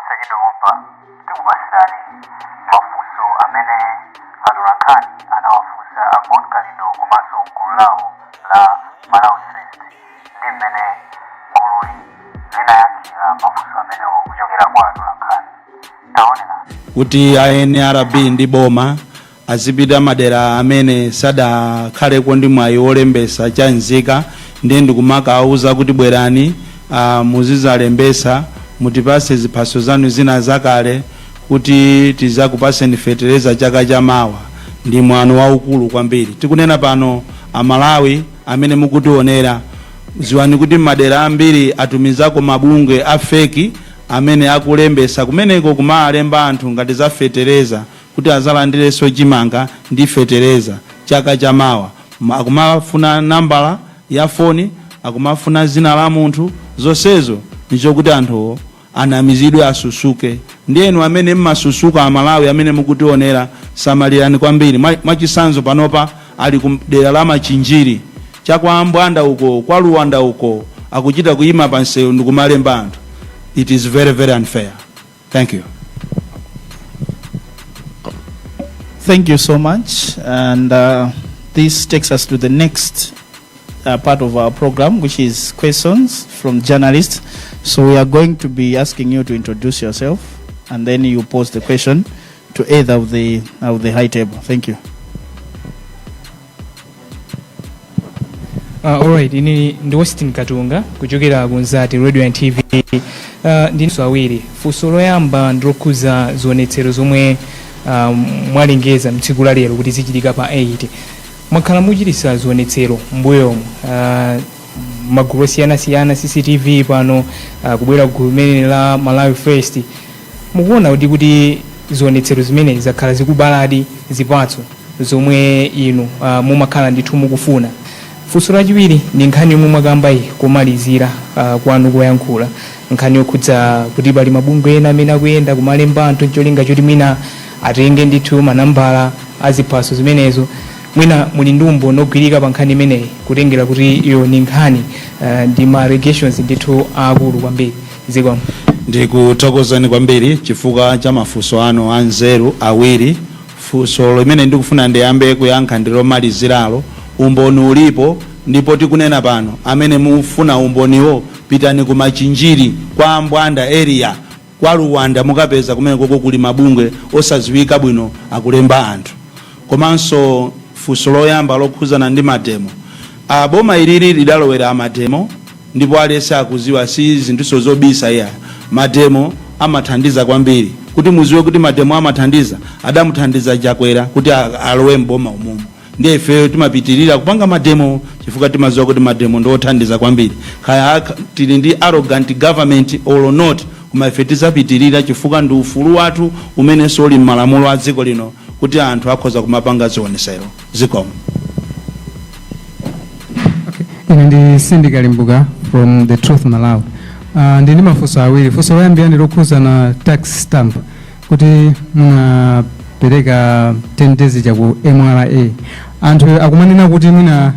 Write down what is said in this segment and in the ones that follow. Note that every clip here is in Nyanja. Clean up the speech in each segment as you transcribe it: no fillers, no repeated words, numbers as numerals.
Posachedwa pompa tikupatsirani mafunso amene atolankhani anawafunsa a Bon Kalindo komanso gulu lawo la Malawi First ndi mmene gululi linayankhira mafunso amenewo kuchokera kwa atolankhani. Taonerani. Kuti a NRB ndi boma azipita madera amene sadakhaleko ndi mwayi wolembesa cha nzika, ndiye ndikumakawuza kuti bwerani, muzizalembesa, mutipase ziphaso zanu zina zakale kuti tizakupaseni fetereza chaka chamawa, ndi mwano waukulu kwambiri. Tikunena pano, Amalawi amene mukutionera, ziwani kuti madera ambiri atumizako mabungwe a fake amene akulembesa kumeneko, kumalemba anthu ngati za fetereza kuti azalandirenso chimanga ndi fetereza chaka chamawa. Akumafuna nambala ya foni, akumafuna zina la munthu, zonsezo ndichokuti anthuwo anamizidwe, asusuke. Ndiyenu amene mmasusuka, Amalawi amene mukutionera, samalirani kwambiri. Mwachisanzo, panopa ali ku dera la Machinjiri, chakwa Ambwanda uko, kwa Luwanda uko, akuchita kuyima pa msewu ndikumalemba anthu. It is very, very unfair. Thank you. Thank you so much. And this takes us to the next part of our program, which is questions from journalists. So we are going to be asking you to introduce yourself, and then you pose the question to either of the high table. Thank you. Alright, ine ndi Austin Katunga kuchokera ku Nzati Radio and TV. Ndinso awiri. Funso loyamba ndilokhuza zionetsero zomwe mwalengeza mtsiku la lero kuti zichitika pa 8. Mwakhala muchitisa zionetsero mbuyomu, magulu osiyanasiyana, CCTV, pano kubwera gulu limene la Malawi First. Mukuona kuti zionetsero zimene zakhala zikubaladi zipatso zomwe inu mumakhala ndithu mukufuna? Funso lachiwiri ndi nkhani yomwe mwakamba iyi kumalizira kwanu koyankhula, nkhani yokhudza kuti pali mabungwe ena amene akuyenda kumalemba anthu ncholinga choti mwina atenge ndithu manambala aziphaso zimenezo. Mwina muli ndi umboni ogwirika pa nkhani imeneyi, kutengera kuti iyo ni nkhani ndi ma allegations ndithu aakulu kwambiri? Zikomo. Ndikuthokozani kwambiri chifukwa cha mafunso anu anzeru awiri. Funso limene ndikufuna ndiyambe kuyankha ndi lomaliziralo. Umboni ulipo, ndipo tikunena pano, amene mufuna umboniwo, pitani ku Machinjiri, kwa Ambwanda area, kwa Luwanda, mukapeza kumene koko kuli mabungwe osadziwika bwino akulemba anthu. Komanso funso loyamba lokhuzana ndi mademo, boma ilili lidalowera amademo, ndipo aliyense akuziwa, si zinthuso zobisa iya. Mademo amathandiza kwambiri. Kuti muziwe kuti mademo amathandiza, adamuthandiza Chakwera kuti alowe mboma umumu. Ndiye ifeyo timapitirira kupanga mademo chifukwa timaziwa kuti mademo ndi othandiza kwambiri. Kaya tili ndi arrogant government or not, koma ife tizapitirira chifukwa ndi ufulu wathu umenenso uli m'malamulo a dziko lino kuti anthu akhoza kumapanga zionesero. Zikomo. Okay. Ine ndi Cindy Kalimbuka from The Truth Malawi. Ndi ndi mafunso awiri. Funso loyambira ndi lokhuza na tax stamp, kuti munapereka 10 days cha ku MRA. Anthu akumanena kuti mwina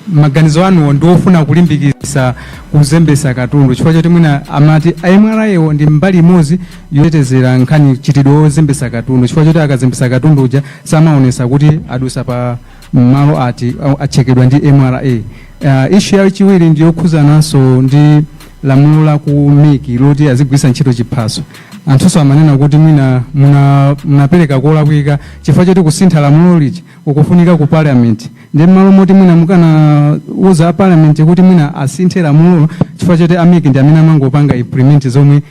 maganizo anuwo ndi ofuna kulimbikitsa kuzembesa katundu, chifukwa choti mwina amati MRA wo ndi mbali imodzi yotetezera nkhani mchitidwe wozembesa katundu, chifukwa choti akazembesa katundu uja samaonesa kuti adusa pa malo ati, achekedwa ndi MRA. Issue yachiwiri ndi yokhuzananso ndi lamulo la ku MEC loti azigwiritsa ntchito chiphaso. Anthunso amanena kuti mwina munapereka kolakwika, chifukwa choti kusintha lamulo lija ukufunika ku Parliament, ndi mmalo moti mwina mukanauza a Parliament kuti mwina asinthe lamulo, chifukwa choti a MEC ndi amene amangopanga implement zomwe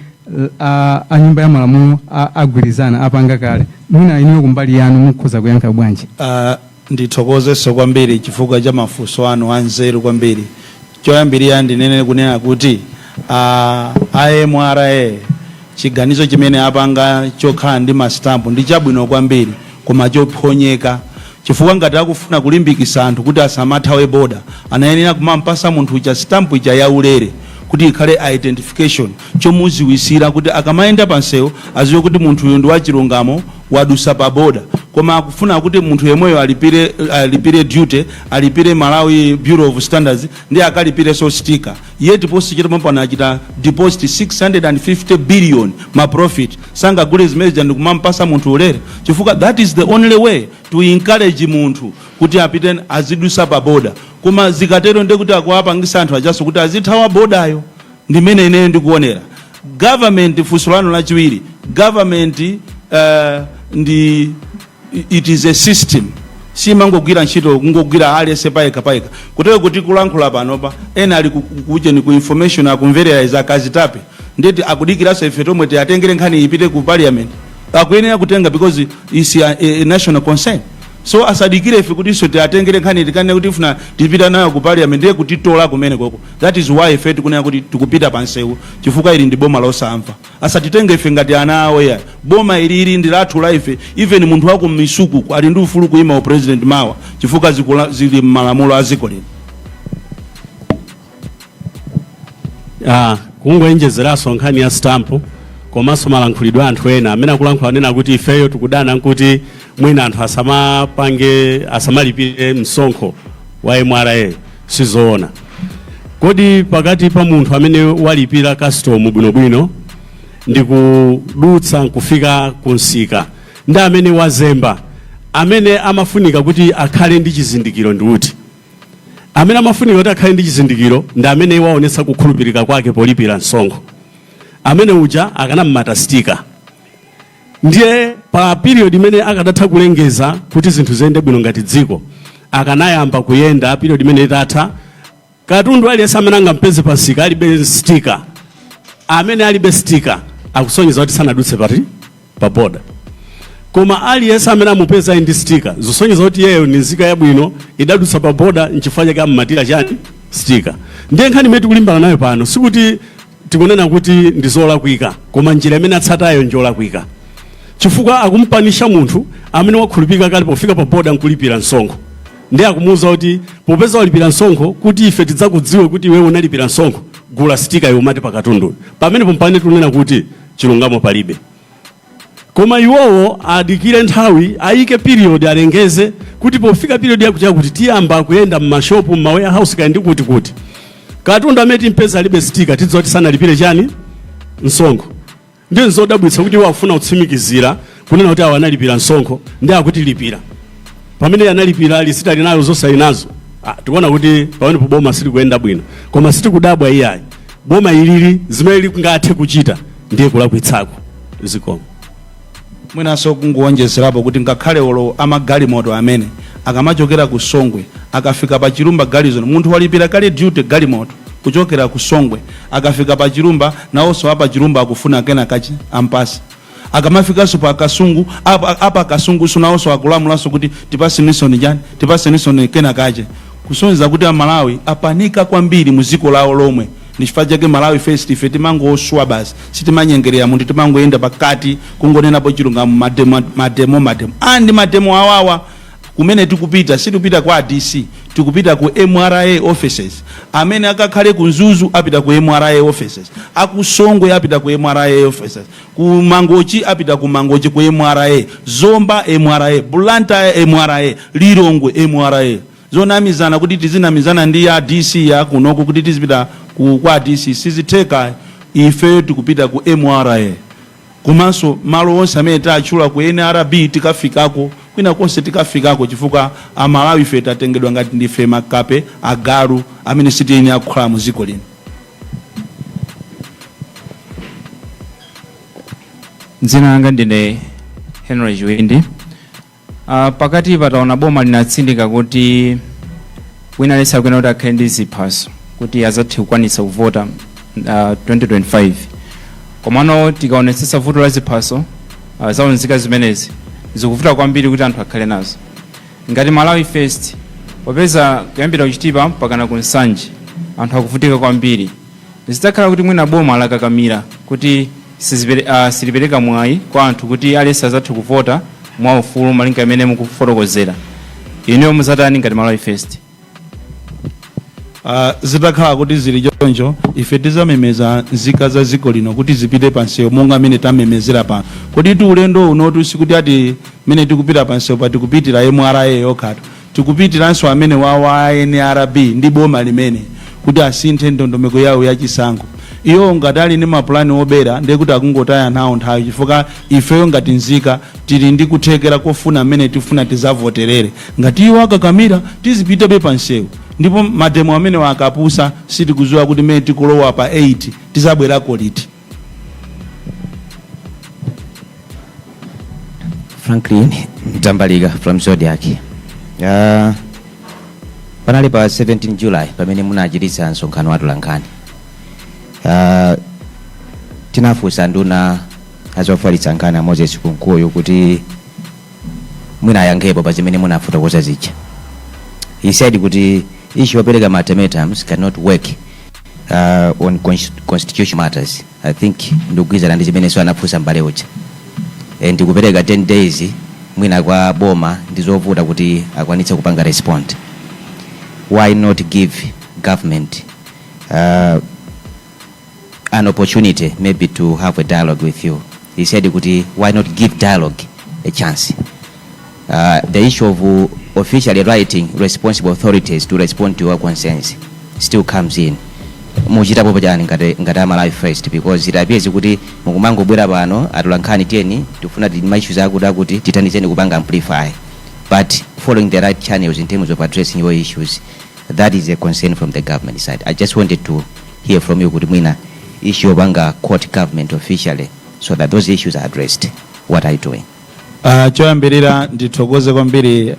a nyumba ya malamulo agwirizana, apanga kale. Mwina inuyo kumbali yanu mukhoza kuyankha bwanji? Ndithokozenso kwambiri chifukwa cha mafunso anu anzeru kwambiri. Choyambirira ndinene kunena kuti a MRA, chiganizo chimene apanga chokhala ndi mastamp ndi chabwino kwambiri, koma chophonyeka, chifukwa ngati akufuna kulimbikisa anthu kuti asamathawe boda, anayenera kumampasa munthu uja stamp ija yaulere kuti ikhale identification, chomuziwisira kuti akamayenda pansewu aziwe kuti munthu uyu ndi wachilungamo. Wadusa pa border, koma akufuna kuti munthu yemweyo alipire duty, alipire Malawi Bureau of Standards, ndi akalipirenso sticker. Yet posachedwa pano achita deposit 650 billion ma profit. Sangagule zimene ndikumampasa munthu ulere, chifukwa that is the only way to encourage munthu kuti apite azidusa pa border. Koma zikatero ndekuti akuwapangisa anthu ajaso kuti azithawa borderyo. Ndimene ineyo ndikuonera government. Funso lanu lachiwiri, government ndi, it is a system, simangogwira ntchito kungogwira aliyense payekha payekha. Kutero kuti kulankhula panopa, ena ali kucheni ku information, akumverera za kazitape, ndeti akudikiranso ife tomwe tiatengere nkhani ipite ku parliament. Akuyenera kutenga because is a national concern, so asadikire ife kuti iso tiatengere nkhani, tikanene kuti ifuna tipita nayo ku parliament, ndiye kutitola kumene koko. That is why ife tikunena kuti tikupita pansewu, chifukwa ili ndi boma losamva. Asatitenge ife ngati ana awo ya boma ilili ndi lathu la ife. Even munthu wako mmisuku ali ndi ufulu kuyima president mawa, chifukwa zili mmalamulo a dziko lino. Kungoyenjezeranso nkhani ya stamp komanso malankhulidwe anthu ena amene akulankhula, anena kuti ifeyo tikudana nkuti mwina anthu asamapange, asamalipire msonkho wa MRA. Sizoona. Kodi pakati pa munthu amene walipira custom bwinobwino ndi kudutsa nkufika kunsika ndi amene wazemba, amene amafunika kuti akhale ndi chizindikiro ndi uti? Amene amafunika kuti akhale ndi chizindikiro ndi amene waonetsa kukhulupirika kwake polipira msonkho. Amene uja akanam'mata sticker. Ndiye pa period imene akadatha kulengeza kuti zinthu ziyende bwino ngati dziko, akanayamba kuyenda. Period imene itatha, katundu aliyense amene angampeze pansika alibe sticker, amene alibe sticker akusonyeza kuti sanadutse pati? Pa border. Koma aliyense amene amupeza ali ndi sticker, zisonyeza kuti iyeyo ni nzika yabwino, idadutsa pa border, nchifukwa chake ammatira chani? Sticker. Ndiye nkhani imene tikulimbana nayo pano, sikuti tikunena kuti ndi zolakwika, koma njira imene atsatayo njolakwika, chifukwa akumpunisha munthu amene wakhulupirika kale pofika pa border nkulipira msonkho. Ndiye akumuwuza kuti popeza walipira msonkho, kuti ife tidzakudziwe kuti iwe unalipira msonkho, gula sticker yomati pakatundu pamene pompane. Tunena kuti chilungamo palibe. Koma iwowo adikire nthawi, ayike period, alengeze kuti pofika period yakuti yakuti tiyamba kuyenda mmashopu, mma warehouse, kaya ndi kuti kuti, katundu amene timpeza alibe sticker, tidziwa kuti sanalipire chani? Msonkho. Ndiye nzodabwitsa kuti iwo akufuna kutsimikizira kunena kuti awo analipira msonkho, ndi akuti lipira pamene analipira, lisiti ali nayo, zonse ali nazo. Tikuona kuti pamene boma silikuyenda bwino, koma sitikudabwa iyayi. Boma ilili zimene lingathe kuchita ndiye kulakwitsako. Zikomo. Mwinanso kunguwonjezerapo kuti ngakhale olo amagalimoto amene akamachokera ku Songwe, akafika pa Chilumba Garrison, munthu walipira kale duty, galimoto kuchokera ku Songwe, akafika pa Chilumba, nawonso apa Chilumba akufuna kena kachi ampasi. Akamafikanso pa Kasungu, apa Kasungu nawonso akulamulanso kuti tipasinisoni chani, tipasinisoni kena kache, kusonyeza kuti Amalawi apanika kwambiri mu dziko lawo lomwe. Ndi chifukwa chake Malawi First, ife timangoswa basi, sitimanyengerera munthu, timangoyenda pakati kungonenapo chilungamo. Mademo, mademo, mademo andi mademo awawa, kumene tikupita sitikupita kwa DC, tikupita ku MRA offices. Amene akakhale ku Mzuzu apita ku MRA offices, akusongwe apita ku MRA offices, ku Mangochi apita ku Mangochi ku MRA, Zomba MRA, Blantyre MRA, Lilongwe MRA. Zonamizana kuti tizinamizana ndi ya DC ya kunoku kuti tizipita kwa DC, sizitheka. Ife tikupita ku MRA, komanso malo onse amene tatchula, ku NRB tikafikako, kwina konse tikafikako, chifukwa Amalawi ife tatengedwa ngati ndife makape, agalu amene sitiyenera kukhala mu dziko lino. Dzina langa ndine Henry Chiwindi. Pakati pataona boma linatsindika kuti wina aliyense akuyenera kuti akhale ndi ziphaso kuti azathe kukwanitsa kuvota 2025. Komano tikaonetsetsa vuto la ziphaso zaunzika zimenezi zikuvuta kwambiri kuti anthu akhale nazo. Ngati Malawi First, popeza kuyambira kuchitipa mpakana ku Nsanje anthu akuvutika kwambiri, zitakhala kuti mwina boma lakakamira kuti silipereka mwayi kwa anthu kuti aliyense azathe kuvota mwaufulu malinga amene mukufotokozera, inuyo muzatani ngati Malawi First? Zitakhala kuti zili choncho, ife tizamemeza nzika za dziko lino kuti zipite pansewu monga amene tamemezera pano. Kodi ti ulendo unotu sikuti ati mene tikupita pansewu pa tikupitira MRA yokhatu, tikupitiranso amene wawa NRB ndi boma limene kuti asinthe ndondomeko yawo yachisankho. Iyo ngati ali ndi mapulani obera, ndiye kuti akungotaya nawo nthawi, chifukwa ifeyo ngati nzika tili ndi kuthekera kofuna amene tifuna tizavoterere. Ngati iwo akakamira, tizipitabe pansewu, ndipo mademo amene akapusa sitikudziwa kuti mene tikulowa pa 8 tizabwerako liti. Franklin Mtambalika from Zodiak. Panali pa 17 July pamene munachititsa msonkhano wa atolankhani. Tinafunsa nduna azofalitsa nkhani a Moses Kunkuyu kuti mwina ayankhepo pa zimene munafotokoza zija. He said kuti issue yopereka ma ultimatums cannot work on constitutional matters. I think ndikugwirizana ndi zimenenso anafunsa mbale uja. And kupereka 10 days mwina kwa boma ndi zovuta kuti akwanitse kupanga respond. Why not give government an opportunity maybe to have a dialogue with you? He said kuti why not give dialogue a chance? The issue of officially writing responsible authorities to respond to your concerns still comes in. Muchitapo chani ngati Amalawi First? Because it appears kuti mukumangobwera pano, atolankhani tiyeni, tifuna ti ma issues akuti tithandizeni kupanga amplify, but following the right channels in terms of addressing your issues, that is a concern from the government side. I just wanted to hear from you kuti mwina issue yopanga quote government officially so that those issues are addressed, what are you doing? Choyambirira ndithokoze kwambiri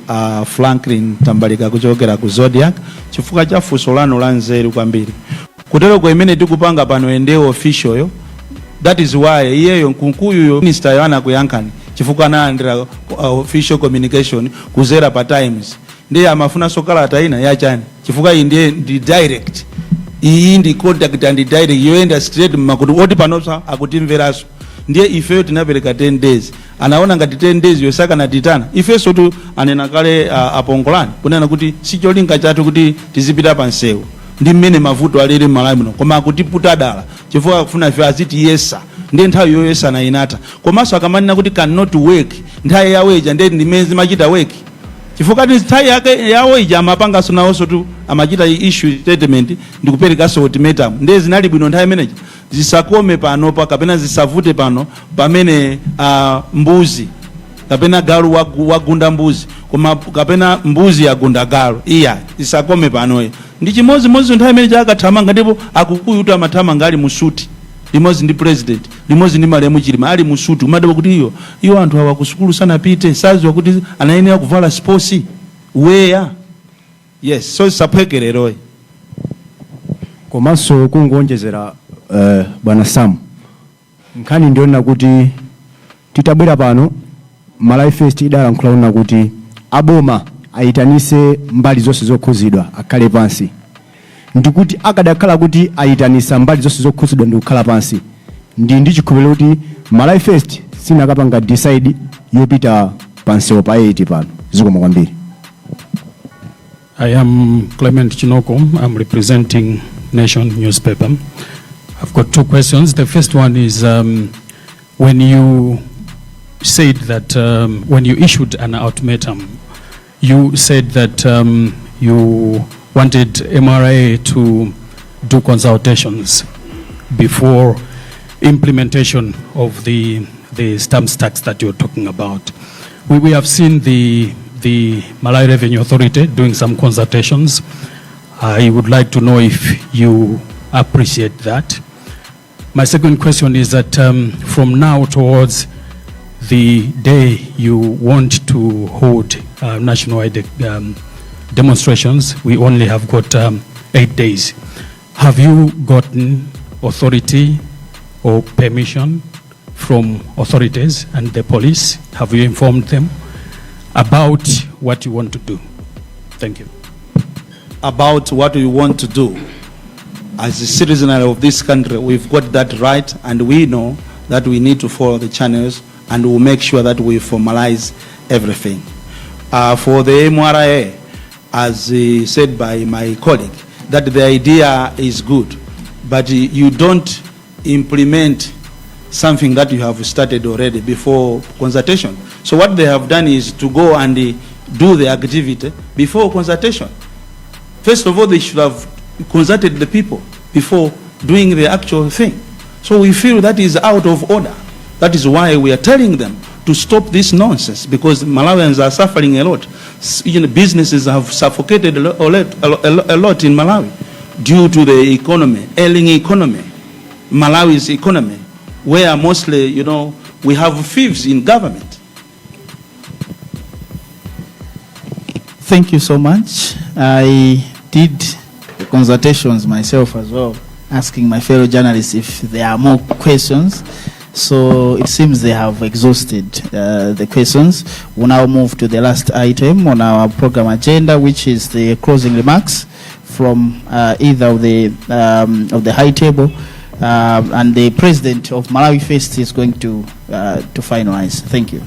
Franklin Tambalika kuchokera ku Zodiak chifukwa cha funso lanu la nzeru kwambiri. Kuteroko imene tikupanga pano ende official yo, that is why iyeyo Nkunkuyuyo minister yo anakuyankhani, chifukwa analandira official communication kuzera pa Times. Ndiye amafunanso kalata ina yachani? Chifukwa iyi ndiye ndi direct, iyi ndi contact and direct yoyenda straight mmakuti oti panonso akutimveranso. Ndiye ifeyo tinapereka 10 days, anaona ngati 10 days yosakanatitana ifenso tu. Anena kale apongolani kunena kuti sicholinga chathu kuti tizipita pa nsewu ndi mmene mavuto alili m'Malawi muno, koma akutiputa dala chifukwa akufuna ife azitiyesa. Ndiye nthawi yoyesana inatha. Komanso akamanena kuti cannot work, nthawi yawo ija ndiye ndimene zimachita work, chifukwa ti nthawi yake yawo ija amapanganso nawonso tu amachita issue statement ndikuperekanso ultimatum. Ndiye zinali bwino nthawi imeneji. Zisakome panopa kapena zisavute pano pamene mbuzi kapena galu wagunda mbuzi, koma kapena mbuzi yagunda galu, iya, zisakome panoyo. Ndi chimodzimodzi nthawi imene chakathamanga, ndipo Akukuyu kuti amathamanga ali musuti limodzi ndi president, limodzi ndi malemu Chilima ali musuti, kumadabwa kuti iyo anthu awa kusukulu sanapite, saziwa kuti anayenera kuvala sports wear. Yes, so zisaphwekereroyi. Komanso kungonjezera, bwana Sam, nkhani ndiona kuti titabwera pano Malawi First idalankhula kuna kuti aboma ayitanise mbali zonse zokhuzidwa akhale pansi. Ndikuti akadakhala kuti ayitanisa mbali zonse zokhuzidwa ndi kukhala pansi, ndi chikhulupiriro kuti Malawi First sinakapanga decide yopita pansewu pa 8 pano. Zikomo kwambiri. I am Clement Chinoko. I'm representing Nation newspaper. I've got two questions. The first one is when you said that when you issued an ultimatum, you said that you wanted MRA to do consultations before implementation of the stamps tax that you're talking about. We have seen the Malawi Revenue Authority doing some consultations. I would like to know if you appreciate that. My second question is that from now towards the day you want to hold nationwide demonstrations, we only have got 8 days. Have you gotten authority or permission from authorities and the police? Have you informed them about what you want to do? Thank you. About what we want to do. As a citizen of this country, we've got that right, and we know that we need to follow the channels and we'll make sure that we formalize everything. For the MRA, as said by my colleague, that the idea is good, but you don't implement something that you have started already before consultation. So what they have done is to go and do the activity before consultation. First of all, they should have consulted the people before doing the actual thing. So we feel that is out of order. That is why we are telling them to stop this nonsense, because Malawians are suffering a lot. Businesses have suffocated a lot in Malawi due to the economy, ailing economy, Malawi's economy, where mostly, we have thieves in government. Thank you so much. I did consultations myself as well, asking my fellow journalists if there are more questions. So it seems they have exhausted the questions. We'll now move to the last item on our program agenda, which is the closing remarks from either of the high table, and the president of Malawi First is going to finalize. Thank you.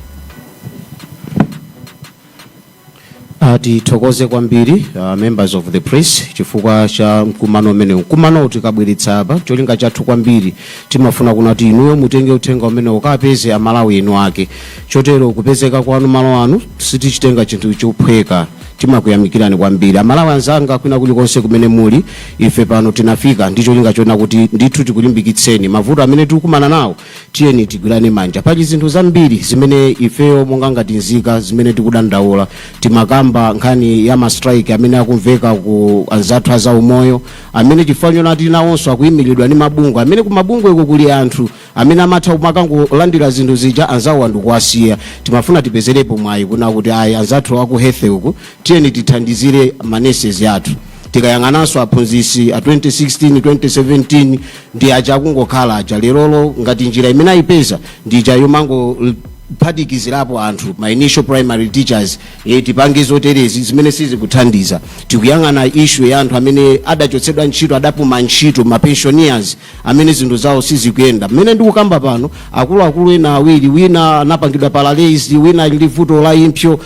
Tithokoze kwambiri members of the press chifukwa cha mkumano umenewu. Mkumano tikabweretsa apa, cholinga chathu kwambiri timafuna kunati inuyo mutenge uthenga umene ukapeze Amalawi enu ake. Chotero kupezeka kwanu malo anu sitichitenga chinthu chophweka, timakuyamikirani kwambiri. Amalawi anzanga kwina kulikonse kumene muli, ife pano tinafika ndi cholinga chona kuti ndithu tikulimbikitseni. Mavuto amene tikukumana nawo, tiyeni tigwirane manja. Pali zinthu zambiri zimene ifeyo monga ngati nzika zimene tikudandaula. Timakamba nkhani ya ma strike amene akumveka ku anzathu azaumoyo, amene chifukwa nati nawonso akuyimiridwa ndi mabungwe, amene ku mabungwe iko kuli anthu amene amatha kumakangolandira zinthu zija, anzawo andikuwasiya. Timafuna tipezerepo mwayi kuna kuti ayi, anzathu aku health uku, tiyeni tithandizire ma nurses athu. Tikayang'ananso aphunzitsi a 2016 2017 ndi aja akungokhala aja lerolo, ngati njira imene ayipeza ndi ija yomangophatikizirapo anthu, ma initial primary teachers, tipange zoterezi zimene sizikuthandiza. Tikuyang'ana issue ya anthu amene adachotsedwa ntchito, adapuma ntchito, ma pensioners amene zinthu zawo sizikuyenda. Mmene ndikukamba pano, akuluakulu ena awiri, wina anapangidwa paralyzed, wina ali ndi vuto la impsyo,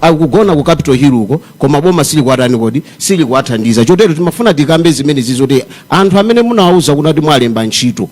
akugona ku Capitol Hill uko, koma boma silikuatani kodi silikuathandiza. Chotero timafuna tikambe zimene zizoti anthu amene munawauza kunati mwalemba ntchito,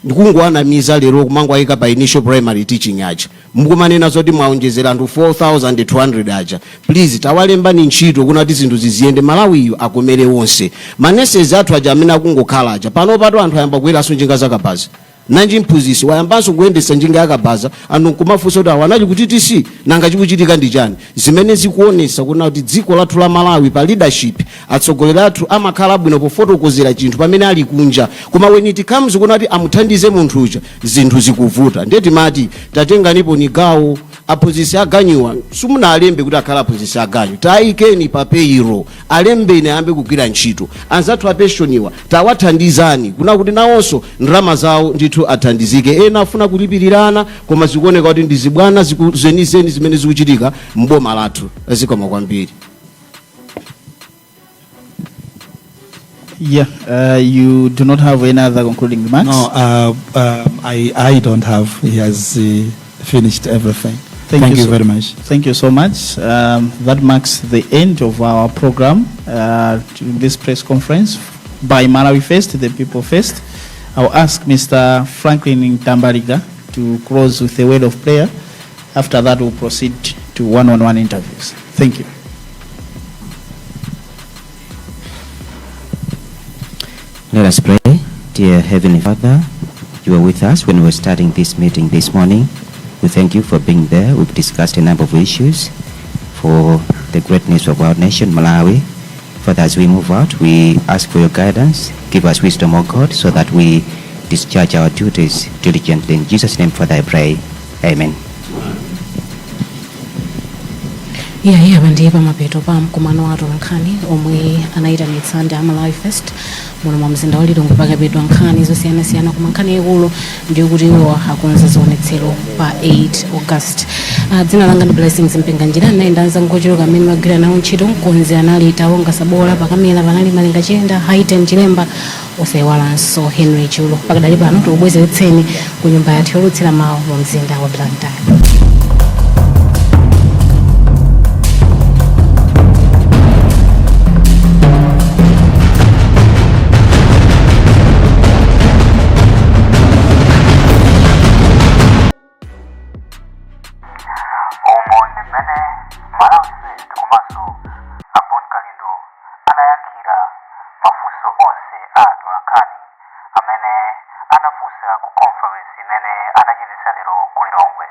ndikungowanamiza lero kumangwayika pa initial primary teaching aja, mukumanena zoti mwaonjezera anthu 4200 aja. Please, tawalembani ntchito kunati zinthu ziziyende, Malawiyo akomere wonse. Ma nurses athu aja amene akungokhala aja, pano pato anthu ayamba kuyeranso njinga zakabaza. Nanji mphunzitsi wayambanso kuyendetsa njinga yakabaza, anthu nkumafunsa kuti awa anali ku TTC, nanga chikuchitika ndi chani? Zimene zikuonesa kuna kuti dziko lathu la Malawi pa leadership, atsogoleri athu amakhala abwino pofotokozera chinthu pamene ali kunja, koma when it comes kunati amuthandize munthu uja, zinthu zikuvuta. Ndiye timati tatenganipo ni gawo. Aphunzitsi aganyiwa simunalembe kuti akhala aphunzitsi aganyu, tayikeni pa payroll, alembeni ayambe kugwira ntchito. Anzathu a pensioniwa tawathandizani kuna kuti nawonso ndalama zawo ndithu athandizike. Ena afuna kulipirirana, koma zikuoneka kuti ndi zibwana zenizeni zimene zikuchitika mboma lathu. Zikoma kwambiri. Yeah, you do not have any other concluding remarks? No, I don't have. He has finished everything. Thank you very much. Thank you so much. That marks the end of our program during this press conference by Malawi First, the People First. I'll ask Mr. Franklin Tambariga to close with a word of prayer. After that, we'll proceed to one-on-one interviews. Thank you. Let us pray. Dear Heavenly Father, you were with us when we were starting this meeting this morning. We thank you for being there. We've discussed a number of issues for the greatness of our nation, Malawi. Father, as we move out, we ask for your guidance. Give us wisdom, O God, so that we discharge our duties diligently. In Jesus' name, Father, I pray. Amen. Iya, apa ndiye pamapeto pa mkumano wa atolankhani omwe anayitanitsa ndi Amalawi First muno mwa mzinda wa Lilongwe. Pakambidwa nkhani zosiyanasiyana, koma nkhani yaikulu ndiyo kuti iwo akonza zionetsero pa 8 August. Dzina langa ndi Blessings Mpinganjira, naye ndi anzanga ochuluka amene magwira nawo ntchito. Mkonzi anali Tawonga Sabola, pakamera panali Malinga Chenda, Haiten Chilemba, osayiwalanso Henry Chulo. Pakadali pano tikubwezeretseni ku nyumba yathu yolutsira mawu mu mzinda wa Blantyre. Anafunsa ku conference imene anachititsa lero ku Lilongwe.